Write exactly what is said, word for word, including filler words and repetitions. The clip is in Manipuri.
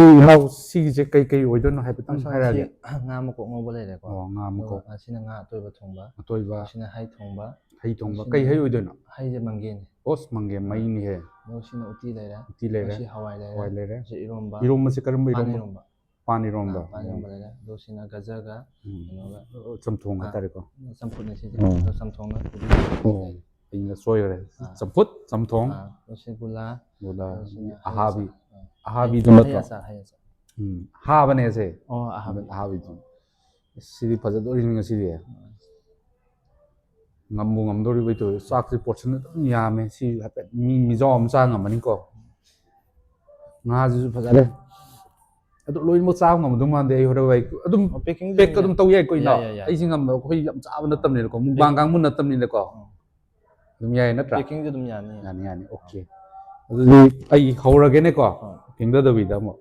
ꯏꯍꯥꯎ ꯁꯤꯒꯤꯁꯦ ꯀꯩ ꯀꯩ ꯑꯣꯏꯗꯣꯏꯅꯣ ꯍꯥꯏꯐꯦꯠꯇꯪ ꯍꯥꯏꯔꯛꯑꯒꯦ꯫ ꯉꯥ ꯃꯀꯣꯛ ꯉꯧꯕ ꯂꯩꯔꯦꯀꯣ꯫ ꯑꯣ, ꯉꯥ ꯃꯀꯣꯛ꯫ ꯑꯗꯨꯒ ꯑꯁꯤꯅ ꯉꯥ ꯑꯇꯣꯏꯕ ꯊꯣꯡꯕ꯫ ꯑꯇꯣꯏꯕ꯫ ꯑꯁꯤꯅ ꯍꯩ ꯊꯣꯡꯕ꯫ ꯍꯩ ꯊꯣꯡꯕ꯫ ꯑꯁꯤꯅ ꯀꯩ ꯍꯩ ꯑꯣꯏꯗꯣꯏꯅꯣ? ꯍꯩꯁꯦ ꯃꯪꯒꯦꯅꯤ꯫ ꯑꯣꯁ, ꯃꯪꯒꯦ ꯃꯩꯅꯤꯍꯦ꯫ ꯑꯗꯣ ꯁꯤꯅ ꯎꯇꯤ ꯂꯩꯔꯦ꯫ ꯎꯇꯤ ꯂꯩꯔꯦ꯫ ꯑꯁꯤ ꯍꯋꯥꯏ ꯂꯩꯔꯦ꯫ ꯍꯋꯥꯏ ꯂꯩꯔꯦ꯫ ꯑꯁꯤ ꯏꯔꯣꯝꯕ꯫ ꯏꯔꯣꯝꯕꯁꯦ ꯀꯔꯝꯕ ꯄꯥꯟ ꯏꯔꯣꯝꯕ? ꯏꯔꯣꯝꯕ꯫ ꯄꯥꯟ ꯏꯔꯣꯝꯕ꯫ ꯑꯥ, ꯄꯥꯟ ꯏꯔꯣꯝꯕ ꯂꯩꯔꯦ꯫ ꯑꯗꯣ ꯁꯤꯅ ꯒꯖꯔꯒ ꯎꯝ꯫ ꯀꯩꯅꯣꯒ꯫ ꯆꯝꯊꯣꯡ ꯑꯥ꯫ ꯍꯥꯏꯇꯥꯔꯦꯀꯣ꯫ ꯆꯝꯐꯨꯠꯅꯦ ꯁꯤꯁꯦ꯫ ꯎꯝ꯫ ꯑꯗꯣ ꯆꯝꯊꯣꯡꯅ ꯀꯣꯕꯤ꯫ ꯑꯣ, ꯑꯩꯅ ꯁꯣꯏꯈ꯭ꯔꯦ꯫ ꯑꯥ꯫ ꯆꯝꯐꯨꯠ, ꯆꯝꯊꯣꯡ꯫ ꯑꯥ, ꯑꯗꯣ ꯁꯤ ꯒꯨꯂꯥ꯫ ꯒꯨꯂꯥ꯫ ꯑꯗꯣ ꯁꯤꯅ ꯍꯩ ꯑꯍꯥꯕꯤ꯫ ꯑꯆꯥꯔ꯫ ꯑꯥ꯫ ꯑꯍꯥꯕꯤꯗꯨ ꯍꯩ ꯅꯠꯇ꯭ꯔꯣ? ꯑꯆꯥꯔ, ꯍꯩ ꯑꯆꯥꯔ꯫ ꯎꯝ, ꯑꯍꯥꯕꯅꯦ ꯁꯦ꯫ ꯑꯣ, ꯑꯍꯥꯕꯤ꯫ ꯑꯍꯥꯕꯤꯗꯨ꯫ ꯁꯤꯗꯤ ꯐꯖꯗꯣꯔꯤꯅꯤ ꯉꯁꯤꯗꯤ꯫ ꯉꯝꯕꯨ ꯉꯝꯗꯣꯔꯤꯕꯩ ꯇꯧꯔꯤ꯫ ꯆꯥꯛꯁꯦ ꯄꯣꯔꯁꯟ ꯑꯗꯨꯝ ꯌꯥꯝꯃꯦ꯫ ꯁꯤ ꯍꯥꯏꯐꯦꯠ ꯃꯤ ꯃꯤꯖꯥꯎ ꯑꯃ ꯆꯥ ꯉꯝꯃꯅꯤꯀꯣ꯫ ꯉꯥꯁꯤꯁꯨ ꯐꯖꯔꯦ꯫ ꯑꯗꯨ ꯂꯣꯏꯅꯃꯛ ꯆꯥꯕ ꯉꯝꯃꯗꯧ ꯃꯥꯟꯗꯦ꯫ ꯑꯩ ꯍꯣꯔꯦꯟ ꯋꯥꯏ ꯑꯗꯨꯝ ꯑꯣ, packing ꯗꯤ ꯄꯦꯛ ꯑꯗꯨꯝ ꯇꯧ ꯌꯥꯏꯀꯣ, ꯏꯅꯥꯎ? ꯌꯥꯏ, ꯌꯥꯏ, ꯌꯥꯏ꯫ ꯑꯩꯁꯦ ꯉꯝꯗꯕ, ꯑꯩꯈꯣꯏ ꯌꯥꯝ ꯆꯥꯕ ꯅꯠꯇꯕꯅꯤꯅꯀꯣ, ꯃꯨꯛꯕꯥꯡ ꯀꯥꯡꯕꯨ ꯅꯠꯇꯕꯅꯤꯅꯀꯣ꯫ ꯎꯝ꯫ ꯑꯗꯨꯝ ꯌꯥꯏ ꯅꯠꯇ꯭ꯔꯥ? Packing ꯗꯤ ꯑꯗꯨꯝ ꯌꯥꯅꯤ꯫ ꯌꯥꯅꯤ, ꯌꯥꯅꯤ꯫ ꯑꯣꯀꯦ꯫ ꯑꯗꯨꯗꯤ ꯑꯩ ꯍꯧꯔꯒꯦꯅꯦꯀꯣ꯫ ꯍꯣꯏ꯫ ꯊꯦꯡꯊꯗꯕꯤꯗ ꯑꯃꯨꯛ꯫